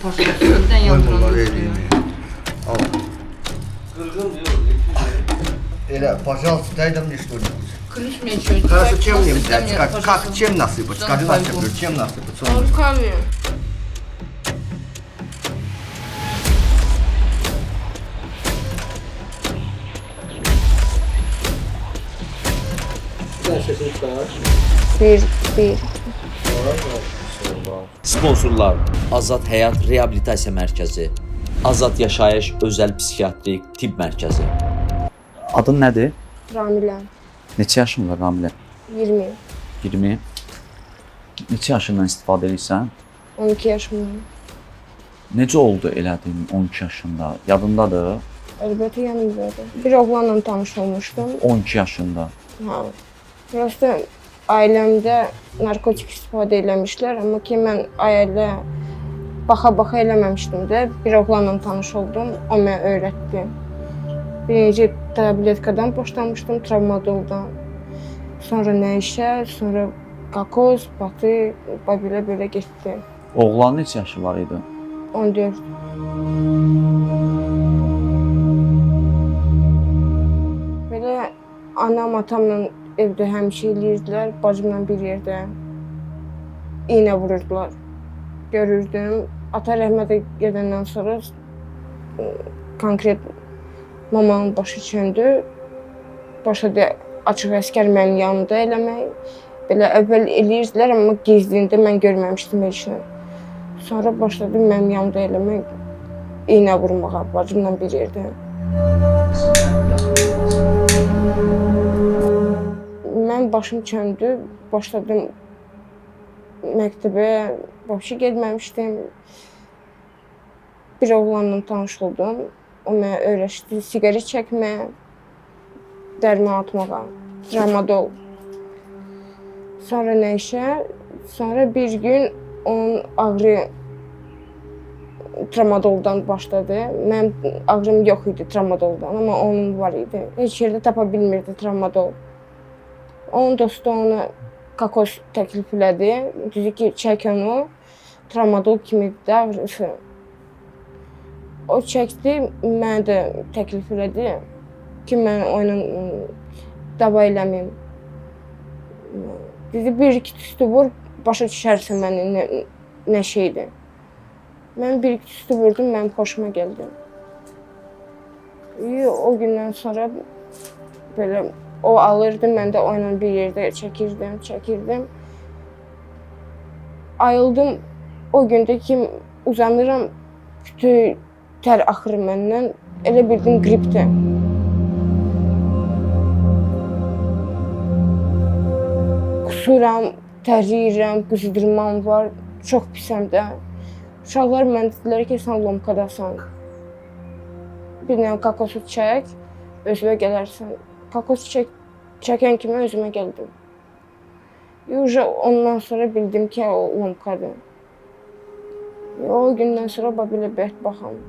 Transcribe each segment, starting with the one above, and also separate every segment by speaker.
Speaker 1: Пожалуйста, birdən
Speaker 2: Qoy bunları
Speaker 1: yandıranda.
Speaker 2: eləyim. Al. Эля, пожалуйста, дай мне что-нибудь.
Speaker 1: Ключ мне что-нибудь.
Speaker 2: Хорошо,
Speaker 1: Дай,
Speaker 2: чем мне
Speaker 1: просто дай
Speaker 2: дать?
Speaker 1: мне,
Speaker 2: Как, как,
Speaker 1: пожалуйста.
Speaker 2: чем насыпать?
Speaker 1: Дай
Speaker 2: Скажи, Настя,
Speaker 1: фольгу.
Speaker 2: говорю, чем насыпать? Солнышко?
Speaker 3: Руками. Bir, bir.
Speaker 4: Sponsorlar: Azad Həyat Reabilitasiya Mərkəzi, Azad Yaşayış Özəl Psixiatrik Tibb Mərkəzi.
Speaker 5: Adın nədir?
Speaker 3: Ramilə.
Speaker 5: Neçə yaşın var Ramilə?
Speaker 3: 20.
Speaker 5: 20. Neçə yaşından istifadə edirsən?
Speaker 3: 12 yaşımda.
Speaker 5: Necə oldu elədin 12 yaşında? Yadındadır?
Speaker 3: Əlbəttə yanımdadır. Bir oğlanla tanış olmuşdum.
Speaker 5: 12 yaşında.
Speaker 3: Ha. Prosta ailəmdə narkotik istifadə eləmişlər, amma ki mən ailə baxa-baxa eləməmişdim də. Bir oğlanla tanış oldum, o mənə öyrətdi. Birinci tabletkadan başlamışdım, tramadoldan. Sonra nəşə, sonra kokos, batı, belə belə getdi.
Speaker 5: Oğlanın neçə yaşı var idi?
Speaker 3: 14. Belə anam atamla evdə həmişə eləyirdilər, bacımla bir yerdə iynə vururdular. Görürdüm. Ata rəhmətə gedəndən sonra konkret mamanın başı çöndü. Başladı açıq əskər mənim yanımda eləmək. Belə əvvəl eləyirdilər, amma gizlində mən görməmişdim heç nə. Sonra başladı mənim yanımda eləmək, iynə vurmağa bacımla bir yerdə. Mən başım çöndü, başladım məktəbə, vəbşi getməmişdim. Bir oğlanla tanış oldum. O mənə öyrətdi siqaret çəkməyə, dərman atmağa, tramadol. Sonra nəşə, sonra bir gün onun ağrı tramadoldan başladı. Mənim ağrım yox idi tramadoldan, amma onun var idi. Heç yerdə tapa bilmirdi tramadol. Onun dostu ona kokos təklif elədi. Dedi ki, çək onu. Tramadol kimidir də ağrısı. O çəkdi, mənə də təklif elədi ki, mən o ilə dava eləməyim. Dedi, bir-iki tüstü vur, başa düşərsən məni nə şeydir. Mən bir-iki tüstü vurdum, mənim xoşuma gəldi. O gündən sonra belə o alırdı, mən də o ilə bir yerdə çəkirdim, çəkirdim. Ayıldım o gündə ki, uzanıram, bütün tər axır məndən. Elə bildim qripdir. Qusuram, tərləyirəm, qızdırmam var. Çox pisəm də. Uşaqlar mənə dedilər ki, sən lomkadasan. Bir dənə kokosu çək, özünə gələrsən. Kokos çəkən kimi özümə gəldim. Uje ondan sonra bildim ki, o lomkadır. O gündən sonra belə bədbaxam.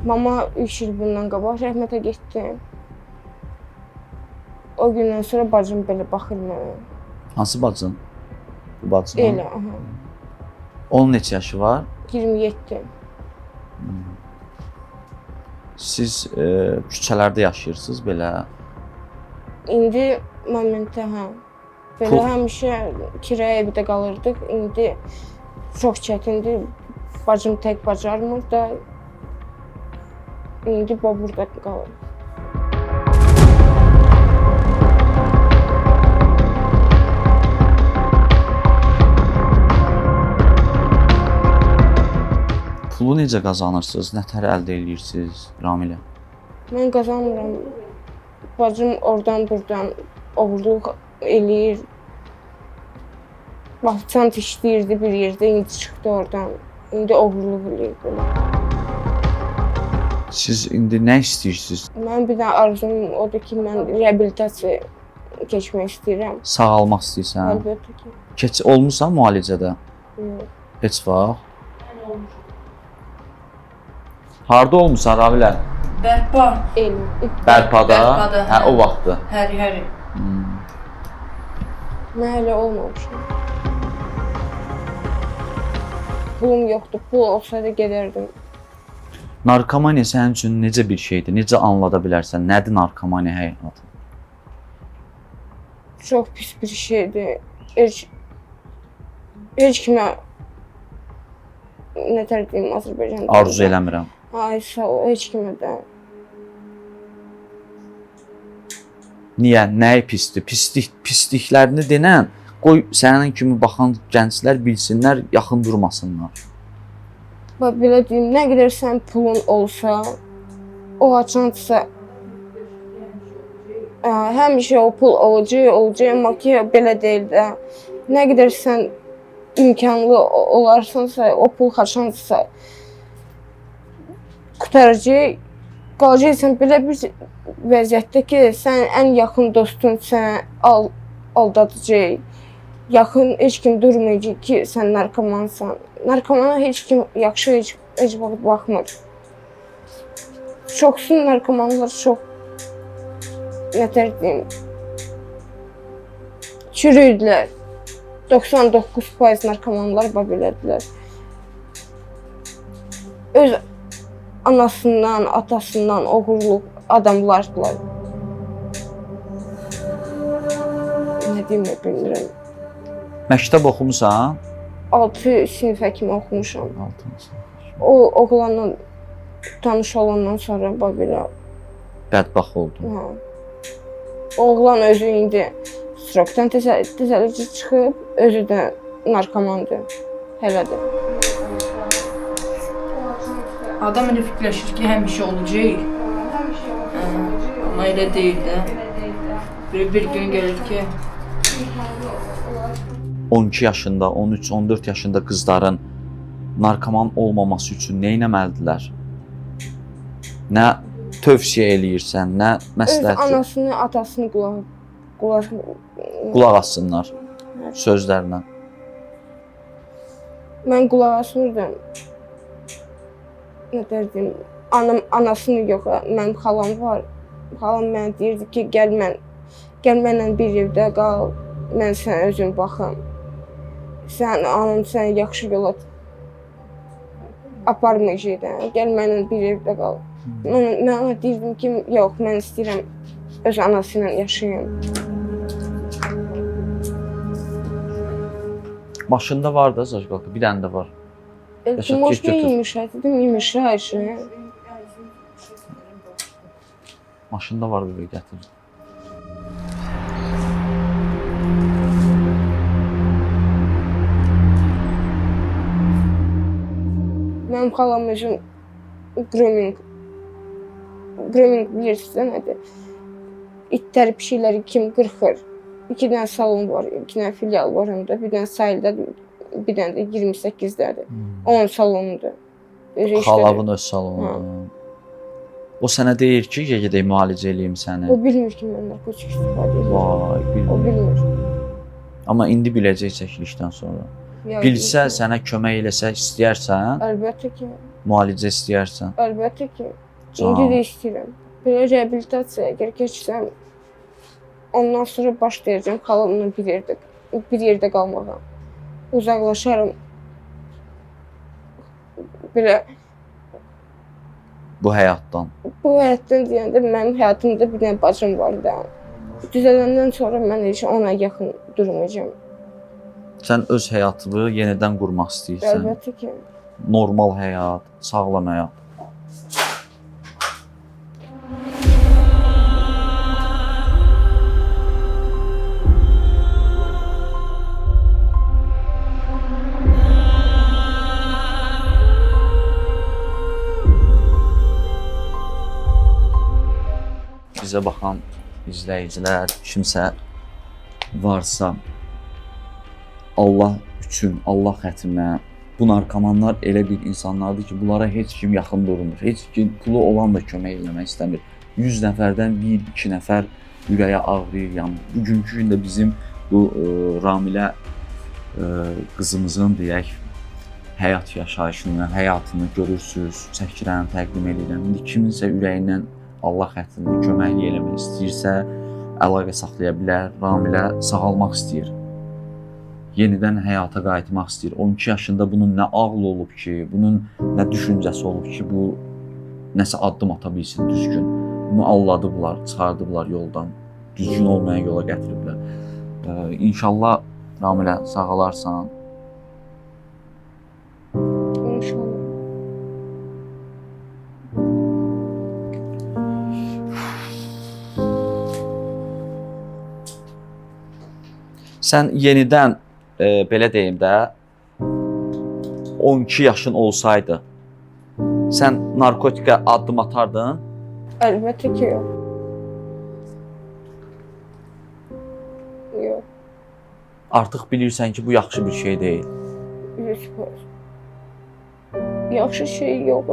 Speaker 3: Mama 3 il bundan qabaq rəhmətə getdi. O gündən sonra bacım belə baxır mənə.
Speaker 5: Hansı bacın? Bu bacın?
Speaker 3: Elə, aha.
Speaker 5: Onun neçə yaşı var?
Speaker 3: 27.
Speaker 5: Siz küçələrdə yaşayırsınız belə.
Speaker 3: İndi momentdə hə. Belə həmişə kirayə evdə qalırdıq. İndi çox çətindir. Bacım tək bacarmır da. İndi burada qalır.
Speaker 5: Pulu necə qazanırsınız? Nə tər əldə edirsiniz, Ramilə?
Speaker 3: Mən qazanmıram. Bacım oradan buradan oğurluq eləyir. Ofisiant işləyirdi bir yerdə, indi çıxdı oradan. İndi oğurluq eləyir belə.
Speaker 5: Siz indi nə istəyirsiniz?
Speaker 3: Mənim bir dənə arzum odur ki, mən reabilitasiya keçmək istəyirəm.
Speaker 5: Sağalmaq istəyirsən?
Speaker 3: Əlbəttə ki.
Speaker 5: Keç olmusan müalicədə?
Speaker 3: Yox.
Speaker 5: Heç vaxt? Harda olmusan Ramilə?
Speaker 1: Bərpa.
Speaker 3: Elm.
Speaker 5: Bərpada?
Speaker 1: Bərpada,
Speaker 5: Hə,
Speaker 1: hə.
Speaker 5: o vaxtı.
Speaker 1: Həri, həri.
Speaker 3: Mən hələ olmamışam. Pulum yoxdur. Pul olsaydı gedərdim.
Speaker 5: Narkomaniya sənin üçün necə bir şeydir? Necə anlada bilərsən? Nədir narkomaniya həyatı?
Speaker 3: Çox pis bir şeydir. Heç kimə nə tər deyim Azərbaycanda.
Speaker 5: Arzu eləmirəm.
Speaker 3: Ay sağ ol, heç kimə də.
Speaker 5: Niyə? Nəyi pisdir? Pisliklərini denən qoy sənin kimi baxan gənclər bilsinlər, yaxın durmasınlar.
Speaker 3: Bax belə deyim, nə qədər sənin pulun olsa, o haçansa həmişə o pul olacaq, olacaq, amma ki belə deyil də. Nə qədər sən imkanlı olarsansa, o pul haçansa qurtaracaq, qalacaqsan belə bir vəziyyətdə ki, sənin ən yaxın dostun sənə aldadacaq. Yaxın heç kim durmayacaq ki, sən narkomansan. Narkomana heç kim yaxşı heç vaxt baxmır. Çoxsun narkomanlar çox nə tər deyim, çürüydülər. 99% narkomanlar bax belədilər. Öz anasından, atasından oğurluq adamlardılar. Nə deyim, nə bilmirəm.
Speaker 5: Məktəb oxumusan?
Speaker 3: 6 sinifə kimi oxumuşam.
Speaker 5: 6-cı sinif.
Speaker 3: O oğlanla tanış olandan sonra bax belə.
Speaker 5: Bədbəxt oldun.
Speaker 3: Hə. Oğlan özü indi strokdan təzəlicə çıxıb, özü də narkomandır. Hələ də.
Speaker 1: Adam elə fikirləşir ki, həmişə olacaq. Amma elə deyil də. Bir gün gəlir ki,
Speaker 5: 12 yaşında, 13, 14 yaşında qızların narkoman olmaması üçün nə etməlidirlər? Nə tövsiyə eləyirsən, nə
Speaker 3: Öz
Speaker 5: məsləhət?
Speaker 3: anasını, atasını qulaq
Speaker 5: Qulaq assınlar sözlərinə.
Speaker 3: Mən qulaq asmırdım. Nə dərdim? Anam, anasını yox, mənim xalam var. Xalam mənə deyirdi ki, gəl mənlə bir evdə qal, mən sənə özüm baxım. Sən anam səni yaxşı yola aparmayacaq da. Gəl mənlə bir evdə qal. Mən ona deyirdim ki, yox, mən istəyirəm öz anası ilə yaşayım.
Speaker 5: Maşında var da zajqalka, bir dənə də var. Yaşa,
Speaker 3: Может,
Speaker 5: get götür.
Speaker 3: не мешать, это не мешаешь.
Speaker 5: Maşında var bir gətir.
Speaker 3: Mənim xalam özüm grooming. Grooming bilirsiniz də nədir? İtlər, pişikləri kim qırxır? 2 dənə salon var, 2 dənə filial var həm də. Bir dənə sahildə, bir dənə də 28-dədir. Onun salonudur. Özü işlədir.
Speaker 5: Xalavın öz salonudur. O sənə deyir ki, gedək müalicə eləyim səni.
Speaker 3: O bilmir ki, mən narkotik istifadə edirəm.
Speaker 5: Vay,
Speaker 3: O
Speaker 5: bilmir.
Speaker 3: bilmir.
Speaker 5: Amma indi biləcək çəkilişdən sonra.
Speaker 3: Ya,
Speaker 5: Bilsə, sənə kömək eləsə istəyərsən,
Speaker 3: Əlbəttə ki,
Speaker 5: müalicə istəyərsən.
Speaker 3: əlbəttə ki.
Speaker 5: Can.
Speaker 3: İndi də istəyirəm. Belə reabilitasiyaya əgər keçsəm, ondan sonra başlayacağam xalamla bir yerdə qalmağa. Uzaqlaşaram. Belə
Speaker 5: Bu həyatdan.
Speaker 3: bu həyatdan deyəndə mənim həyatımda bir dənə bacım var da. Düzələndən sonra mən heç ona yaxın durmayacağam.
Speaker 5: Sən öz həyatını yenidən qurmaq istəyirsən.
Speaker 3: Əlbəttə ki.
Speaker 5: Normal həyat, sağlam həyat. Bizə baxan izləyicilər, kimsə varsa Allah üçün, Allah xətrinə bu narkomanlar elə bir insanlardır ki, bunlara heç kim yaxın durmur. Heç kim pulu olan da kömək eləmək istəmir. 100 nəfərdən 1-2 nəfər ürəyə ağrıyır. Yəni bugünkü gündə bizim bu Ramilə qızımızın deyək həyat yaşayışını, həyatını görürsüz, çəkirəm, təqdim edirəm. İndi kiminsə ürəyindən Allah xətrinə köməklik eləmək istəyirsə, əlaqə saxlaya bilər. Ramilə sağalmaq istəyir. Yenidən həyata qayıtmaq istəyir. 12 yaşında bunun nə ağlı olub ki, bunun nə düşüncəsi olub ki, bu nəsə addım ata bilsin düzgün. Bunu alladıblar, çıxardıblar yoldan. Düzgün olmayan yola gətiriblər. İnşallah Ramilə sağalarsan.
Speaker 3: İnşallah.
Speaker 5: Sən yenidən belə deyim də 12 yaşın olsaydı sən narkotikə addım atardın?
Speaker 3: Əlbəttə ki, yox. Yox,
Speaker 5: Artıq bilirsən ki, bu yaxşı bir şey deyil.
Speaker 3: 100%. Yaxşı şey yox.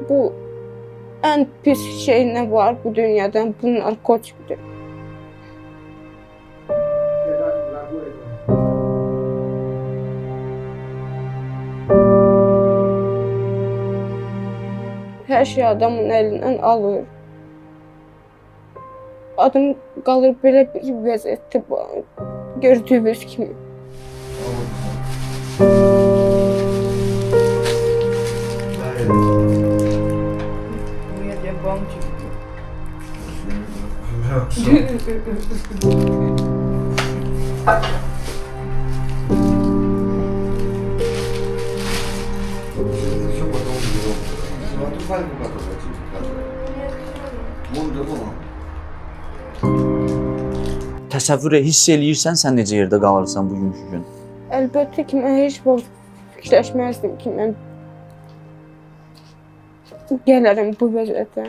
Speaker 3: Bu ən pis şey nə var bu dünyada? Bu narkotikdir. Hər şey adamın əlindən alır. Adam qalır belə bir vəziyyətdə gördüyünüz kimi.
Speaker 1: Нет, я бомжик.
Speaker 5: Təsəvvür hiss eləyirsən sən necə yerdə qalırsan bugünkü gün?
Speaker 3: Əlbəttə ki, mən heç vaxt fikirləşməzdim ki, mən gələrəm bu vəziyyətə.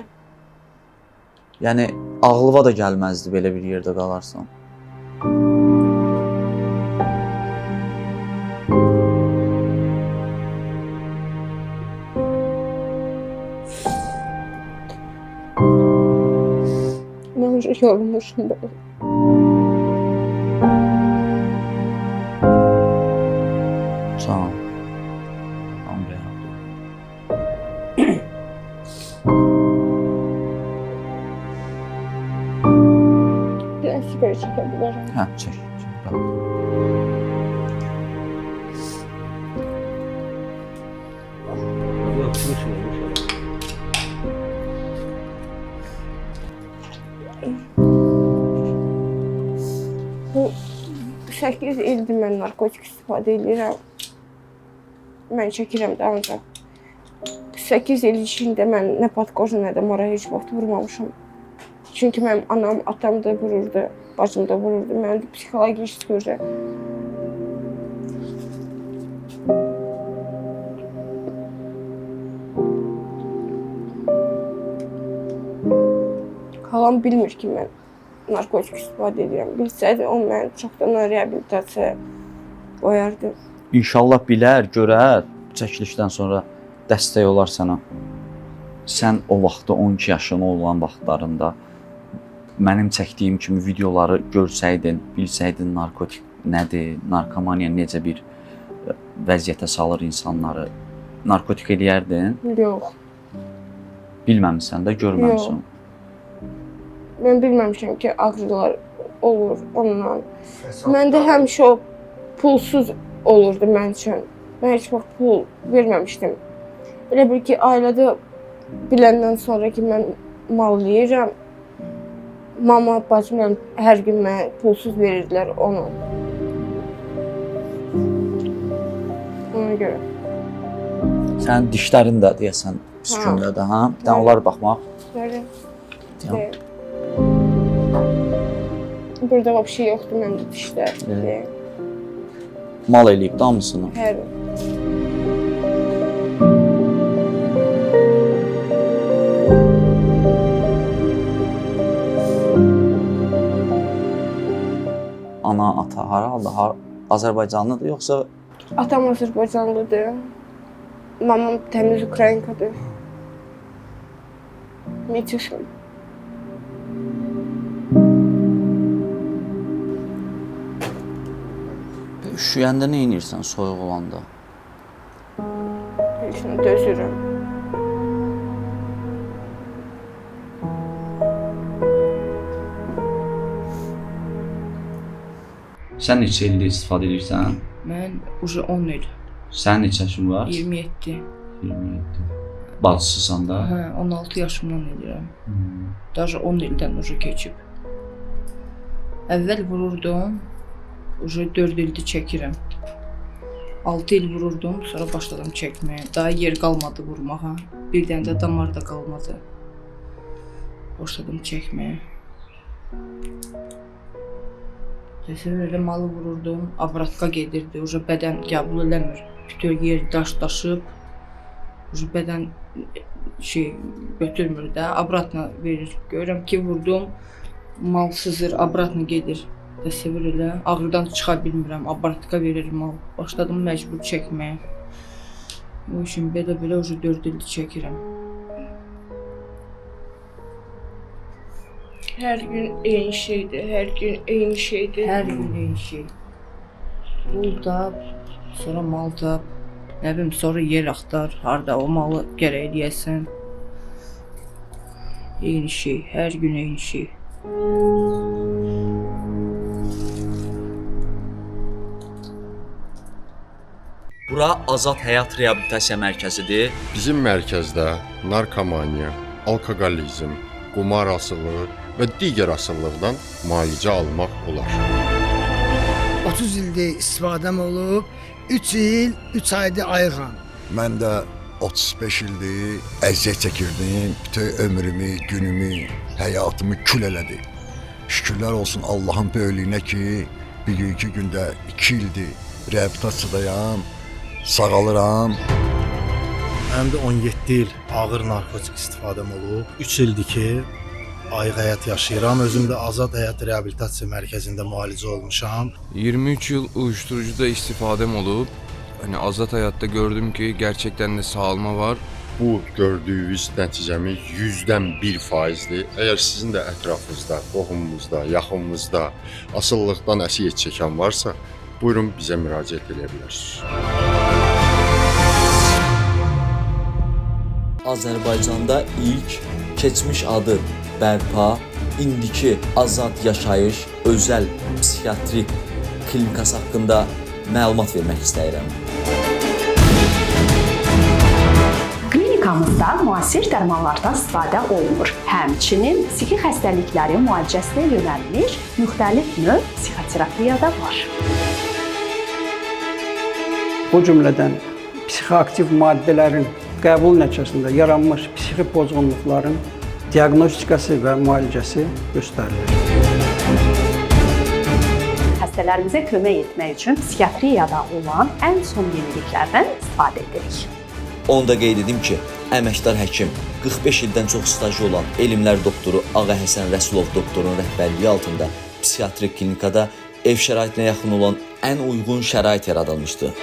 Speaker 5: Yəni ağlıva da gəlməzdi belə bir yerdə qalarsan.
Speaker 3: Mən yorulmuşum belə.
Speaker 5: Sağ ol. Tamam be.
Speaker 3: Bir dənə siqaret çəkə bilərəm.
Speaker 5: Hə, çək. Çək. Bax.
Speaker 3: Bu 8 ildir mən narkotik istifadə edirəm. Mən çəkirəm də ancaq. 8 il içində mən nə patkoja, nə də mara heç vaxt vurmamışam. Çünki mənim anam, atam da vururdu, bacım da vururdu. Mənim də psixoloji sıxırdı. Xalam bilmir ki, mən narkotik istifadə edirəm. Bilsəydi o məni çoxdan reabilitasiyaya qoyardı.
Speaker 5: İnşallah bilər, görər, çəkilişdən sonra dəstək olar sənə. Sən o vaxtda 12 yaşın olan vaxtlarında mənim çəkdiyim kimi videoları görsəydin, bilsəydin narkotik nədir, narkomaniya necə bir vəziyyətə salır insanları, narkotik eləyərdin?
Speaker 3: Yox.
Speaker 5: Bilməmisən də, görməmisən.
Speaker 3: Yox. Mən bilməmişəm ki, ağrılar olur ondan. Məndə həmişə o pulsuz olurdu mən üçün. Mən heç vaxt pul verməmişdim. Elə bil ki, ailədə biləndən sonra ki, mən mal yeyirəm, mama, bacım hər gün mənə pulsuz verirdilər onu. Ona görə.
Speaker 5: Sənin dişlərin də deyəsən pis gündədir, ha? Bir dənə onlar baxmaq.
Speaker 3: Bəli. Burada vəbşə yoxdur məndə dişlər.
Speaker 5: Evet. Mal eləyib də hamısını.
Speaker 3: Hər.
Speaker 5: Ana, ata haralıdır? Azərbaycanlıdır yoxsa?
Speaker 3: Atam Azərbaycanlıdır. Mamam təmiz Ukraynkadır. Metişim.
Speaker 5: Üşüyəndə nə edirsən soyuq olanda?
Speaker 3: üçün dözürəm.
Speaker 5: Sən neçə ildir istifadə edirsən?
Speaker 1: Mən uca 10 il.
Speaker 5: Sənin neçə yaşın var?
Speaker 1: 27.
Speaker 5: 27. Bacısısan da?
Speaker 1: Hə, 16 yaşımdan edirəm. Daha 10 ildən uca keçib. Əvvəl vururdum, uca 4 ildir çəkirəm. 6 il vururdum, sonra başladım çəkməyə. Daha yer qalmadı vurmağa. Bir dənə də damar da qalmadı. Başladım çəkməyə. Təsəvvür elə malı vururdum, abratka gedirdi, uca bədən qəbul eləmir. Bütün yer daş daşıb, uca bədən şey götürmür də, abratna verir. Görürəm ki, vurdum, mal sızır, abratna gedir. Təsəvvür elə, ağrıdan çıxa bilmirəm, abratka verir mal. Başladım məcbur çəkməyə. O üçün belə-belə uca 4 ildir çəkirəm.
Speaker 3: Hər gün eyni şeydir, hər gün eyni şeydir.
Speaker 1: Hər gün eyni şey. Pul tap, sonra mal tap, nə bilim, sonra yer axtar, harda o malı gərək eləyəsən. Eyni şey, hər gün eyni şey.
Speaker 4: Bura Azad Həyat Reabilitasiya Mərkəzidir.
Speaker 6: Bizim mərkəzdə narkomaniya, alkoqolizm, qumar asılılığı və digər asılılıqdan müalicə almaq olar.
Speaker 7: 30 ildir istifadəm olub, 3 il, 3 aydır ayıqam.
Speaker 8: Mən də 35 ildir əziyyət çəkirdim. Bütün ömrümü, günümü, həyatımı kül elədi. Şükürlər olsun Allahın böyüklüyünə ki, bugünkü gündə 2 ildir reabilitasiyadayam, sağalıram.
Speaker 9: Mənim də 17 il ağır narkotik istifadəm olub. 3 ildir ki, ayıq həyat yaşayıram. Özüm də Azad Həyat Reabilitasiya Mərkəzində müalicə olmuşam.
Speaker 10: 23 yıl uyuşturucuda istifadem olup hani Azat Hayat'ta gördüm ki gerçekten de sağalma var.
Speaker 6: Bu gördüyünüz nəticəmiz 1%-dir. Əgər sizin də ətrafınızda, qohumunuzda, yaxınınızda asılılıqdan əziyyət çəkən varsa, buyurun bizə müraciət edə bilərsiniz.
Speaker 4: Azərbaycanda ilk keçmiş adı Bərpa, indiki Azad Yaşayış Özəl Psixiatrik Klinikası haqqında məlumat vermək istəyirəm.
Speaker 11: Klinikamızda müasir dərmanlardan istifadə olunur. Həmçinin psixi xəstəliklərin müalicəsinə yönəlmiş müxtəlif növ psixoterapiya da var.
Speaker 12: Bu cümlədən psixoaktiv maddələrin qəbul nəticəsində yaranmış psixi pozğunluqların diaqnostikası və müalicəsi göstərilir.
Speaker 11: Xəstələrimizə kömək etmək üçün psixiatriyada olan ən son yeniliklərdən istifadə edirik.
Speaker 4: Onu da qeyd edim ki, əməkdar həkim, 45 ildən çox stajı olan elmlər doktoru Ağa Həsən Rəsulov doktorun rəhbərliyi altında psixiatrik klinikada ev şəraitinə yaxın olan ən uyğun şərait yaradılmışdı.